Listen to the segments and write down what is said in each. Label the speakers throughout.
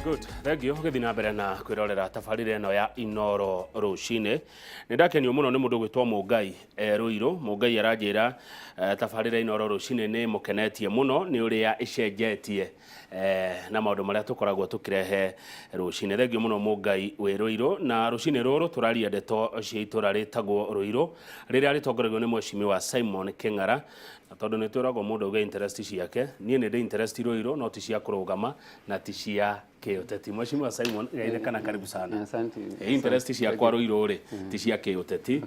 Speaker 1: Good. Thank you. Gĩthiĩ na mbere na kwĩrorera tabarĩra ĩno ya Inoro rũcinĩ. Nĩ ndakenio mũno nĩ mũndũ gwĩtwo Mũngai e Rũirũ. Mũngai aranjĩra tabarĩra Inoro rũcinĩ nĩ ĩmũkenetie mũno nĩ ũrĩa ĩcenjetie na maũndũ marĩa tũkoragwo tũkĩrehe rũcinĩ. Thengiũ mũno Mũngai wĩ Rũirũ. Na rũcinĩ rũrũ tũraria ndeto cia itũra rĩtagwo Rũirũ rĩrĩa rĩtongoragio nĩ Mheshimiwa Simon Kĩng'ara. Na tondũ nĩ twĩragwo mũndũ auge interest ciake, niĩ nĩ ndĩ interest Rũirũ no ti cia kũrũgama na ti cia kĩũteti. Mheshimiwa Simon, geithĩka na karibu sana.
Speaker 2: Asante.
Speaker 1: Interest ciakwa Rũirũ rĩ ti cia kĩũteti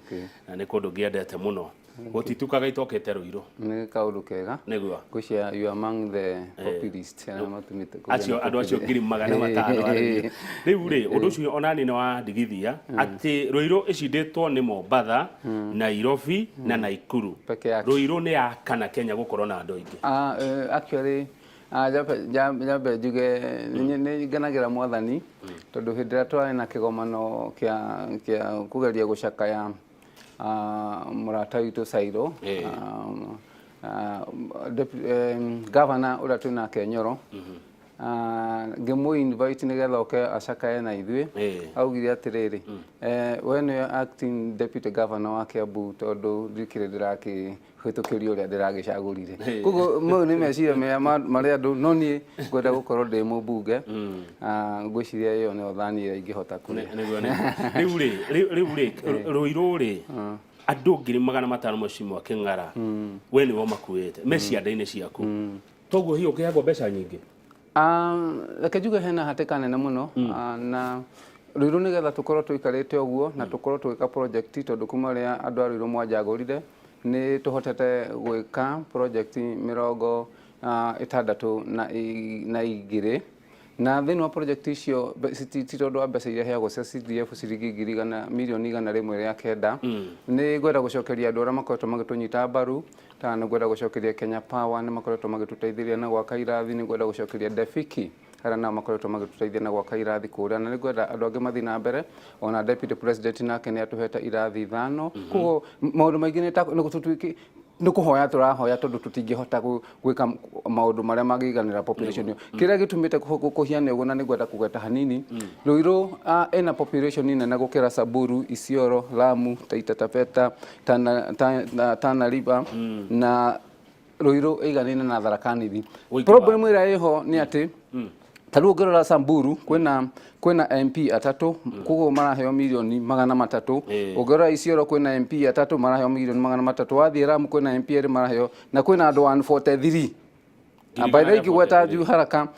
Speaker 1: na nĩ kũndũ ngĩendete mũno. Gũtitukaga itokĩte Rũirũ.
Speaker 2: Nĩ kaũndũ kega.
Speaker 1: Nĩguo.
Speaker 2: Ngwĩciria you are among the populist arĩa matũmĩte kũgĩa
Speaker 1: Acio
Speaker 2: na
Speaker 1: andũ acio
Speaker 2: populist.
Speaker 1: 500,000 arĩria. Rĩu rĩ, ũndũ ũcio onani nĩ wandigithia atĩ Rũirũ ĩcindĩtwo nĩ Mombatha, Nairobi na Naikuru.
Speaker 2: Peke yake.
Speaker 1: Rũirũ nĩ ya kana Kenya gũkorwo na andũ aingĩ.
Speaker 2: Actually nyambe njuge nĩ ngenagĩra Mwathani tondũ hĩndĩ ĩrĩa twarĩ na kĩgomano kĩa kũgeria gũcakaya mũrata witũ Sairo, governor ũrĩa twĩ nake Nyoro, ngĩmũ invite nĩgetha oke acakaye na ithuĩ, augire atĩrĩrĩ, we nĩwe acting deputy governor wa Kiambu tondũ ndikĩrĩ ndĩrakĩhĩtũkĩrio ũrĩa ndĩragĩcagũrire. Koguo mau nĩ meciria mega marĩa andũ, no niĩ ngwenda gũkorwo ndĩ mũmbunge. Ngwĩciria ĩyo nĩyo thani ĩrĩa ingĩhota kũrĩa.
Speaker 1: Nĩguo. Rĩu rĩ Rũirũ rĩ, andũ 500,000, Mheshimiwa Kĩng'ara, we nĩwe ũmakuĩte me cianda-inĩ ciaku, toguo hihi ũkĩheagwo mbeca nyingĩ?
Speaker 2: Reke njuge hena hatĩka nene mũno na Rũirũ nĩgetha tũkorwo tũikarĩte ũguo na tũkorwo tũgĩka project, tondũ kuma rĩrĩa andũ a Rũirũ mwanjagũrire nĩ tũhotete gwĩka project 62, na thĩinĩ wa project icio ti tondũ wa mbeca iria heagwo cia CDF ciringi 100,000 109,000,000. Nĩ ngwenda gũcokeria andũ arĩa makoretwo magĩtũnyita mbaru, ta nĩ ngwenda gũcokeria Kenya Power, nĩ makoretwo magĩtũteithĩrĩria na gwaka irathi. Nĩ ngwenda gũcokeria Defiki, arĩa nao makoretwo magĩtũteithia na gwaka irathi kũrĩa, na nĩ ngwenda andũ angĩ mathiĩ na mbere. Ona deputy president nake nĩ atũhete irathi ithano. Koguo maũndũ maingĩ nĩ ta nĩ tũtuĩke nĩ kũhoya tũrahoya, tondũ tũtingĩhota gwĩka maũndũ marĩa mangĩiganĩra population ĩyo. Kĩrĩa gĩtũmĩte kũhiane ũguo, na nĩ ngwenda kũgweta hanini, Rũirũ ĩna population nene gũkĩra Samburu, Isiolo, Lamu, Taita Taveta, Tana River, na Rũirũ ĩiganaine na Tharaka Nithi.
Speaker 1: Ũingĩ wa
Speaker 2: Problem ĩrĩa ĩho nĩ atĩ ta rĩu ũngĩrora Samburu kwĩna MP atatũ, koguo maraheo mirioni 300. Ũngĩrora Isiolo kwĩna MP atatũ, maraheo mirioni 300. Wathiĩ Lamu kwĩna MP erĩ maraheo, na kwĩna andũ 143. By the way, ngĩgweta juu haraka,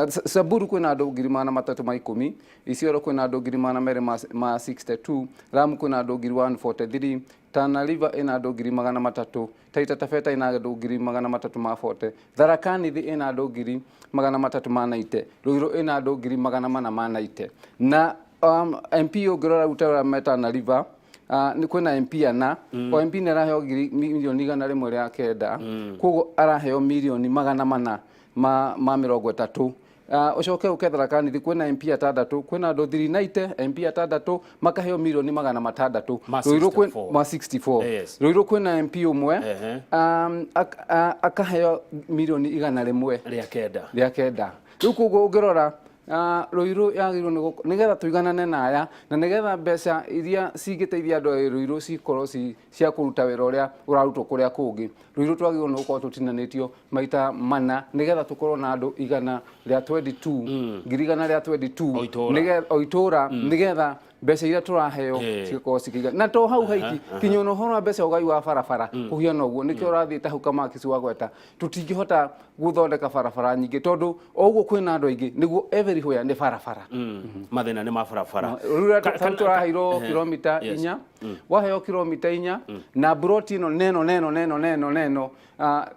Speaker 2: Samburu kwĩna andũ 310,000, Isiolo kwĩna andũ 262,000, Lamu kwĩna andũ 143,000, Tana River ĩna andũ 300,000, Taita Taveta ĩna andũ 340,000, Tharaka Nithi ĩna andũ 390,000, Ruiru ĩna andũ 490,000. Na MP ũngĩrora rĩu ta ũrĩa me Tana River, nĩ kwĩna MP ana, o MP nĩ araheo 109,000,000, koguo araheo 430,000,000. Ũcoke ũke Tharaka Nithi kwĩna MP atandatũ, kwĩna andũ 390, MP atandatũ makaheo 600,000,000.
Speaker 1: Ma
Speaker 2: Ruiru
Speaker 1: 64.
Speaker 2: Ma 64. Ruiru kwĩna MP ũmwe, akaheo 100,000,000
Speaker 1: rĩa kenda.
Speaker 2: Rĩa kenda. Rĩu koguo ũngĩrora, Ruiru yagĩrĩirwo nĩgetha tũiganane na aya, na nĩgetha mbeca iria cingĩteithia andũ a Ruiru cikorwo ci cia kũruta wĩra ũrĩa ũrarutwo kũrĩa kũngĩ, Ruiru twagĩrĩirwo nĩ gũkorwo tũtinanĩtio maita mana nĩgetha tũkorwo na andũ 122, 122,000.
Speaker 1: O itũũra.
Speaker 2: O itũũra, nĩgetha mbeca iria tũraheo cigakorwo cikĩigana. Na to hau haiki, kinya ona ũhoro wa mbeca, ũgai wa barabara kũhiana ũguo, nĩkĩo ũrathiĩ ta hau Kamakisi wagweta, tũtingĩhota gũthondeka barabara nyingĩ tondũ o ũguo kwĩna andũ aingĩ nĩguo everywhere nĩ barabara.
Speaker 1: Mathĩna nĩ ma barabara.
Speaker 2: Rĩu tũraheirwo kilomita 4, waheo kilomita 4 na broti ĩno neno neno neno neno neno,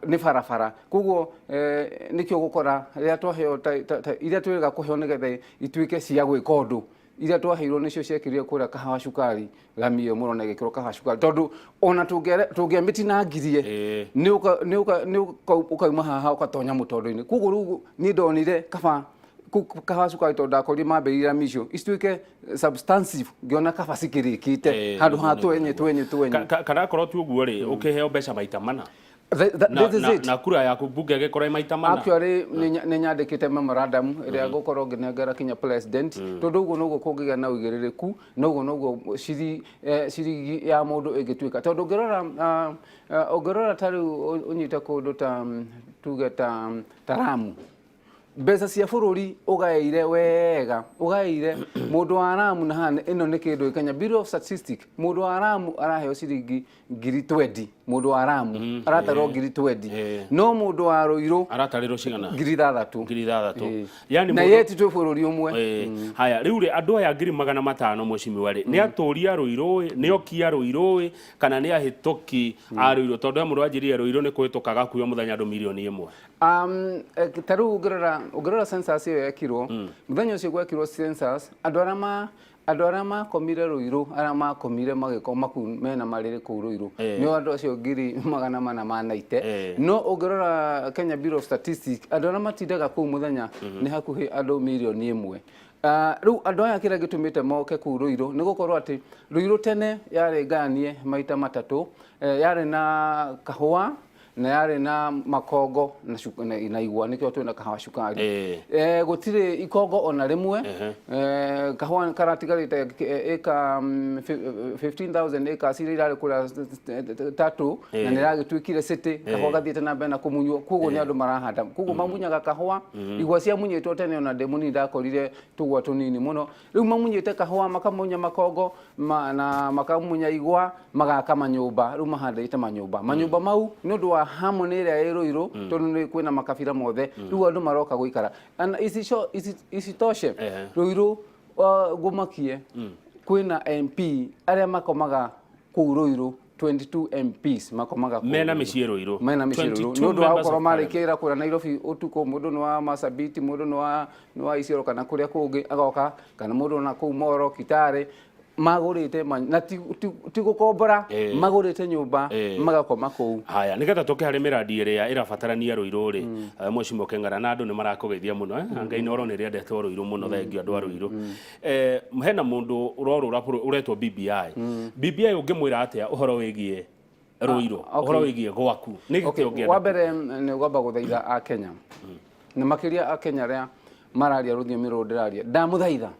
Speaker 2: nĩ barabara. Koguo nĩkĩo gũkora rĩrĩa twaheo iria twĩrĩga kũheo nĩgetha ituĩke cia gwĩka ũndũ, iria twaheirwo nĩcio ciekĩrire kũrĩa kahawa cukari, rami ĩyo mũrona ĩgĩkĩrwo kahawa cukari, tondũ ona tũngĩamĩtinangirie nĩ ũkauma haha ũgatonya mũtondo-inĩ. Koguo rĩu niĩ ndonire kaba kahawa cukari, tondũ ndakorire mambĩrĩria rami icio icituĩke substantive, ngĩona kaba cikĩrĩkĩte handũ ha twenye twenye twenye.
Speaker 1: Kana akorwo ti ũguo rĩ, ũkĩheo mbeca maita mana. Na,
Speaker 2: This is
Speaker 1: na,
Speaker 2: it.
Speaker 1: na kura yaku bunge ĩgĩkorwo ĩ maita mana.
Speaker 2: Actually nĩ nyandĩkĩte memorandum ĩrĩa ngũkorwo ngĩnengera kinya president, tondũ ũguo noguo kũngĩgĩa na ũigĩrĩrĩku, na ũguo noguo ciringi ya mũndũ ĩngĩtuĩka, tondũ ũngĩrora ta rĩu ũnyite kũndũ ta tuge ta Ramu, mbeca cia bũrũri ũgaĩire wega, ũgaĩire mũndũ wa Ramu na haha ĩno nĩ kĩndũ Kenya Bureau of Statistics, mũndũ wa Ramu araheo ciringi 20,000, mũndũ wa Ramu aratarwo 20,000, no mũndũ wa Ruiru
Speaker 1: Aratarĩrwo cigana?
Speaker 2: 6,000.
Speaker 1: 6,000.
Speaker 2: Ĩĩ.
Speaker 1: Yani
Speaker 2: Na yeti twĩ bũrũri ũmwe.
Speaker 1: Ĩĩ. Haya, rĩu rĩ, andũ aya 500,000, mwecimiwa rĩ, nĩ atũri a Ruiru ĩ, nĩ oki a Ruiru ĩ, kana nĩ ahĩtũki a Ruiru? Tondũ he mũndũ wanjĩrire Ruiru nĩ kũhĩtũkaga kuo mũthenya andũ 1 mirioni.
Speaker 2: Ta rĩu ũngĩrora census ĩyo yekirwo mũthenya ũcio gwekirwo census, andũ arĩa makomire Ruiru, arĩa makomire magĩkoma kũu mena marĩrĩ kũu Ruiru, nĩo andũ acio 490,000. No ũngĩrora Kenya Bureau of Statistics, andũ arĩa matindaga kũu mũthenya nĩ hakuhĩ andũ 1 mirioni. Rĩu andũ aya kĩrĩa gĩtũmĩte moke kũu Ruiru nĩ gũkorwo atĩ Ruiru tene yarĩ ngayanie maita matatũ, yarĩ na kahũa na yarĩ na makongo na igwa, nĩkĩo twĩna kahawa cukari. Gũtirĩ ikongo ona rĩmwe. Kahũa karatigarĩte ĩka 15,000 acres iria irarĩ kũrĩa tatu na nĩ iragĩtuĩkire city. Kahũa gathiĩte na mbere na kũmunywo, koguo nĩ andũ marahanda, koguo mamunyaga kahũa. Igwa ciamunyĩtwo tene, ona ndĩ mũnini ndakorire tũgwa tũnini mũno. Rĩu mamunyĩte kahũa, makamunya makongo na makamunya igwa, magaka manyũmba. Rĩu mahandĩte manyũmba mau nĩ ũndũ wa harmony ĩrĩa ĩ Ruiru, tondũ nĩ kwĩna makabira mothe. Rĩu andũ maroka gũikara. Na isitoshe, Ruiru, ngũmakie kwĩna MP arĩa makomaga kũu Ruiru, 22 MPs makomaga kũu
Speaker 1: Mena
Speaker 2: Ruiru.
Speaker 1: mĩciĩ Ruiru.
Speaker 2: Mena mĩciĩ Ruiru
Speaker 1: 22
Speaker 2: nĩ ũndũ wa
Speaker 1: members
Speaker 2: gũkorwo
Speaker 1: of parliament.
Speaker 2: marĩkĩra kũrĩa Nairobi ũtukũ. Mũndũ nĩ wa Marsabit, mũndũ nĩ wa Isiolo kana kũrĩa kũngĩ agoka, kana mũndũ na kũu Moro Kitale magũrĩte na ti gũkombora, magũrĩte nyũmba, magakoma kũu.
Speaker 1: Haya, nigetha tũke harĩ mĩradi ĩrĩa ĩrabatarania Ruiru rĩ, Mheshimiwa Keng'ara, na andũ nĩ marakũgeithia mũno, eh? Ngai Inooro nĩ rĩendetwo Ruiru mũno, thengio andũ a Ruiru. Hena mũndũ ũrorũra ũretwo BBI. BBI ũngĩmwĩra atĩa ũhoro wĩgiĩ Ruiru, ũhoro wĩgiĩ gwaku nĩ gĩkĩ ũngĩenda?
Speaker 2: Wa mbere nĩ kwamba gũthaitha a Kenya, na makĩria a Kenya arĩa mararia rũthiomi rũrũ ndĩraria, ndamũthaitha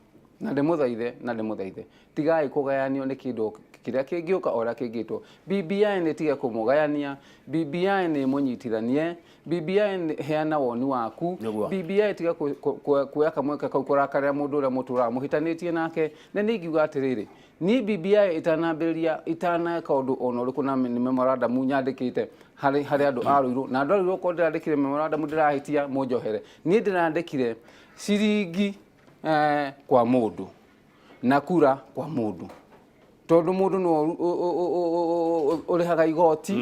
Speaker 2: na ndĩmũthaithe na ndĩmũthaithe, tigai kũgayanio nĩ kĩndũ kĩrĩa kĩngĩũka o ũrĩa kĩngĩtwo. BBI nĩ tige kũmũgayania, BBI nĩ mũnyitithanie, BBI nĩ heana woni waku. BBI tiga kuoya kamweke kau kũrakarĩra mũndũ ũrĩa mũtũraga mũhĩtanĩtie nake. Na nĩ ingiuga atĩrĩrĩ, niĩ BBI ĩtanambĩrĩria, itaneka ũndũ ona ũrĩkũ, na nĩ memorandum nyandĩkĩte harĩ andũ a Ruiru, na andũ a Ruiru, okorwo ndĩrandĩkire memorandum ndĩrahĩtia, mũnjohere. Niĩ ndĩrandĩkire ciringi kwa mũndũ na kura kwa mũndũ, tondũ mũndũ nĩwe ũrĩhaga igoti,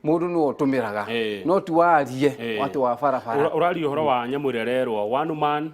Speaker 2: mũndũ nĩwe ũtũmĩraga, no ti warie atĩ wa barabara.
Speaker 1: Ũraria ũhoro wa nyamũ ĩrĩa ĩrerwo one man,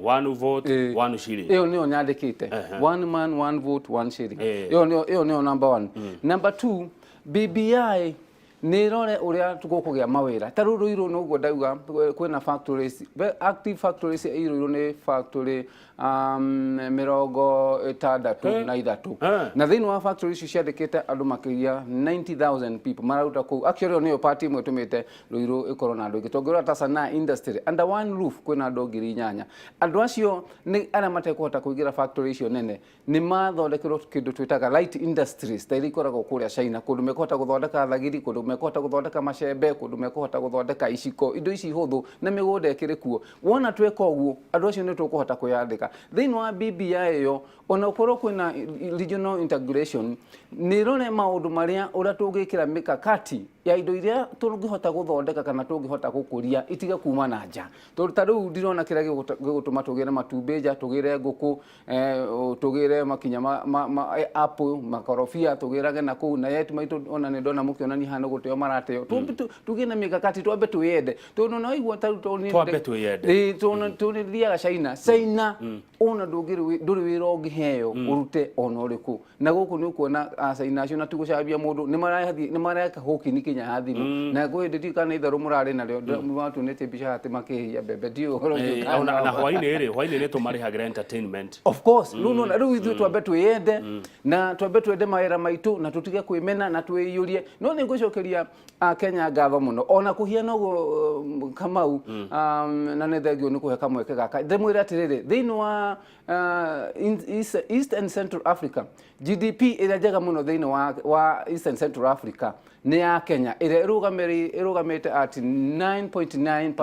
Speaker 1: one vote, one shilling.
Speaker 2: Ĩyo nĩyo nyandĩkĩte, one man, one vote, one shilling. Ĩyo nĩyo number one. Number two, BBI nĩ ĩrore ũrĩa gũkũgĩa mawĩra. Ta rĩu Ruiru noguo ndauga kwĩna factories, active factories i Ruiru nĩ factory 63. Na thĩinĩ wa factory icio ciandĩkĩte andũ makĩria 90,000 people mararuta kũu. Actually ĩyo nĩyo part ĩmwe ĩtũmĩte Ruiru ĩkorwo na andũ aingĩ. Tũngĩrora ta Sanaa industry, under one roof kwĩna andũ 8,000. Andũ acio nĩ arĩa matekũhota kũingĩra factory icio nene, nĩ mathondekerwo kĩndũ twĩtaga light industries ta iria ikoragwo kũrĩa China, kũndũ mekũhota gũthondeka thagiri, kũndũ mekũhota gũthondeka macembe, kũndũ mekũhota gũthondeka iciko, indo ici hũthũ, na mĩgũnda ĩkĩrĩ kuo. Wona tweka ũguo, andũ acio nĩ tũkũhota kwĩyandĩka thĩinĩ wa BBI ĩyo. Ona ũkorwo kwĩna regional integration, nĩ ĩrore maũndũ marĩa ũrĩa tũngĩkĩra mikakati ya indo iria tũngĩhota gũthondeka kana tũngĩhota gũkũria itige kuma na nja, tondũ ta rĩu ndirona kĩrĩa gĩgũtũma tũgĩre matumbĩ nja, tũgĩre ngũkũ, tũgĩre makinya ma apple, makorobia tũgĩrage na kũu, na yet maitũ ona nĩ ndona mũkĩonania hana gũteo marateo. Tũgĩe na mikakati, twambe twĩyende, tondũ na waigua ta rĩu tondũ niĩ
Speaker 1: Twambe twĩyende.
Speaker 2: Ĩĩ, tondũ nĩ thiaga China. China ona ndũrĩ wĩra ũngĩheo ũrute ona ũrĩkũ, na gũkũ nĩ ũkuona China acio, na ti gũcambia mũndũ, nĩ marathiĩ nĩ mareka hũkini kinya. nginya ha thimũ, na kwĩ hĩndĩ ndiũĩ kana itherũ mũrarĩ narĩo, matuonetie mbica atĩ makĩhia mbembe, ndiũĩ ũhoro ũcio kana
Speaker 1: Ona na
Speaker 2: wa-
Speaker 1: hwainĩ rĩ, hwainĩ nĩ tũmarĩhagĩra entertainment.
Speaker 2: Of course, rĩu nona rĩu ithuĩ twambe twĩyende na twambe twende mawĩra maitũ na tũtige kwĩmena na twĩiyũrie. No nĩ ngũcokeria Akenya ngatho mũno ona kũhiana ũguo, Kamau, na nĩ thengio nĩ kũhe kamweke gaka ndĩmwĩre atĩrĩrĩ, thĩinĩ wa East and Central Africa, GDP ĩrĩa njega mũno thĩinĩ wa East and Central Africa nĩ ya Kenya, ĩrĩa ĩrũgamĩte at 9.9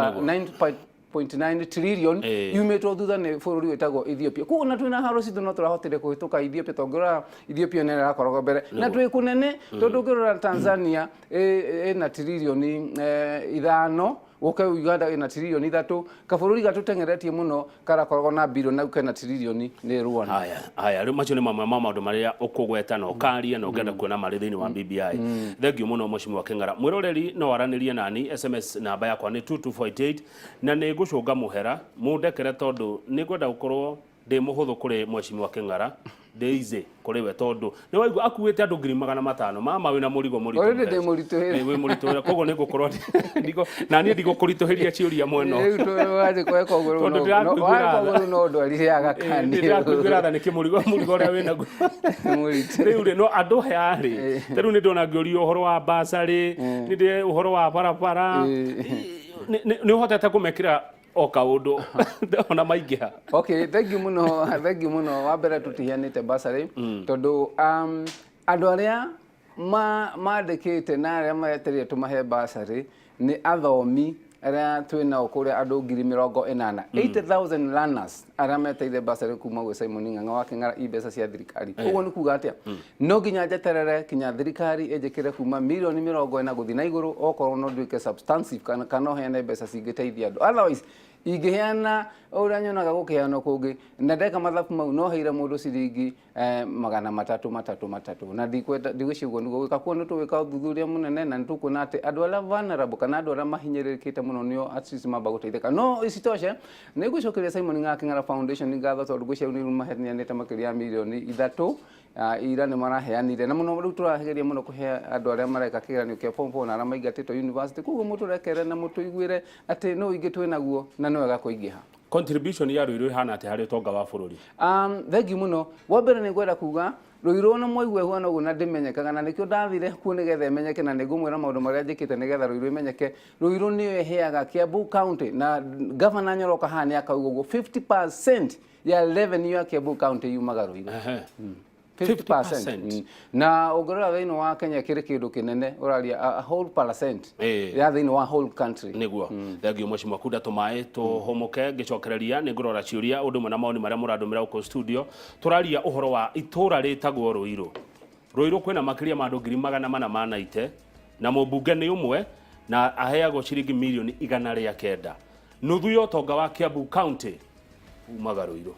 Speaker 2: 9.9 trillion, yumĩtwo thutha nĩ bũrũri wĩtagwo Ethiopia. Koguo na twĩna haro citũ no tũrahotire kũhĩtũka Ethiopia, tondũ ũngĩrora Ethiopia nĩ ĩrakoragwo mbere na twĩ kũnene, tondũ ũngĩrora Tanzania ĩna tiririoni 5, ũke Uganda ĩna tiririoni 3, kabũrũri gatũteng'eretie mũno karakoragwo na bilioni na kena tiririoni nĩ Rwanda.
Speaker 1: Haya haya, rĩu macio nĩ mamwe ma maũndũ marĩa ũkũgweta na ũkaria na ũngĩenda kuona marĩ thĩinĩ wa BBI. Thengiũ mũno, Mheshimiwa Kĩng'ara. Mwĩroreri no aranĩrie nani, SMS namba yakwa nĩ 22488, na nĩ ngũcũnga mũhera mũndekere tondũ nĩ ngwenda gũkorwo ndĩ mũhũthũ kũrĩ Mheshimiwa Kĩng'ara, ndĩ easy kũrĩ we, tondũ nĩ waigua akuĩte andũ 500,000. Mama, wĩna mũrigo mũritũ.
Speaker 2: Already ndĩ
Speaker 1: Mũtheci.
Speaker 2: mũritũhĩre.
Speaker 1: Ĩ, wĩ mũritũhĩre, koguo nĩ ngũkorwo na niĩ ndigũkũritũhĩria ciũria mwena
Speaker 2: Rĩu wathiĩ gweka ũguo rĩu
Speaker 1: Tondũ ndĩrakũiguĩra
Speaker 2: weka ũguo rĩu no ndwarire Aga Khan.
Speaker 1: Ndĩrakũiguĩra tha nĩkĩ mũrigo ũrĩa wĩnaguo
Speaker 2: Mũritũ.
Speaker 1: Rĩu rĩ, no andũ aya rĩ, ta rĩu nĩ ndona ngĩũrio ũhoro wa basarĩ, nĩ ndĩ ũhoro wa barabara, nĩ ũhotete kũmekĩra o kaũndũ ona maingĩha?
Speaker 2: Okay, thank you mũno, thank you mũno. Wa mbere, tũtiheanĩte basarĩ tondũ andũ arĩa mandĩkĩte na arĩa metereire tũmahe basarĩ nĩ athomi arĩa twĩ nao kũrĩa, andũ 80,000, 80,000 learners arĩa metereire basarĩ kuma gwĩ Simon Ng'ang'a wa Kĩng'ara i mbeca cia thirikari. Ũguo nĩ kuga atĩa? No nginya njeterere kinya thirikari ĩnjĩkĩre kuma mirioni 40 gũthiĩ na igũrũ, okorwo no nduĩke substantive kana ũheane mbeca cingĩteithia andũ. Otherwise ingĩheana ũrĩa nyonaga gũkĩheanwo kũngĩ na ndeka mathabu mau, no heire mũndũ ciringi 300 3 3, na ndikwenda, ndigwĩciria ũguo nĩguo gwĩka. Kuo nĩ tũgwĩka ũthuthuria mũnene na nĩ tũkuona atĩ andũ arĩa vulnerable kana andũ arĩa mahinyĩrĩrĩkĩte mũno nĩo at least mamba gũteithĩka. No isitoshe, nĩ ngũcokeria Simon Ng'ang'a Kĩng'ara Foundation ngatho, tondũ ngwĩciria nĩ maheanĩte makĩria ya mirioni 3. Ira nĩ maraheanire na mũno, rĩu tũrageria mũno kũhe andũ arĩa mareka kĩgeranio kĩa form 4 na arĩa maingatĩtwo university. Koguo mũtũrekere na mũtũiguĩre atĩ no ingĩ twĩ naguo na nĩ wega kũingĩha.
Speaker 1: Contribution ya Ruiru ĩhana atĩa harĩ ũtonga wa bũrũri?
Speaker 2: Thank you mũno. Wa mbere, nĩ ngwenda kuga Ruiru ona mwaigua ĩhuana ũguo na ndĩmenyekaga, na nĩkĩo ndathire kuo nĩgetha ĩmenyeke, na nĩngũmwĩra maũndũ marĩa njĩkĩte nĩgetha Ruiru ĩmenyeke. Ruiru nĩyo ĩheaga Kiambu County, na Governor Nyoroka haha nĩ akauga ũguo, 50% ya revenue ya Kiambu County yumaga Ruiru. 50%. Na ũngĩrora thĩinĩ wa Kenya kĩrĩ kĩndũ kĩnene, ũraria a whole percent ya thĩinĩ wa whole country.
Speaker 1: Nĩguo, thengio, Mheshimiwa Kunda. Tũmaĩ tũhũmũke, ngĩcokereria nĩ ngũrora ciũria ũndũ ũmwe na maoni marĩa mũrandũmĩra gũkũ studio. Tũraria ũhoro wa itũũra rĩtagwo Ruiru. Ruiru kwĩna makĩria ma andũ 490,000, na mũmbunge nĩ ũmwe na aheagwo ciringi 109,000,000. Nuthu ya ũtonga wa Kiambu County umaga Ruiru.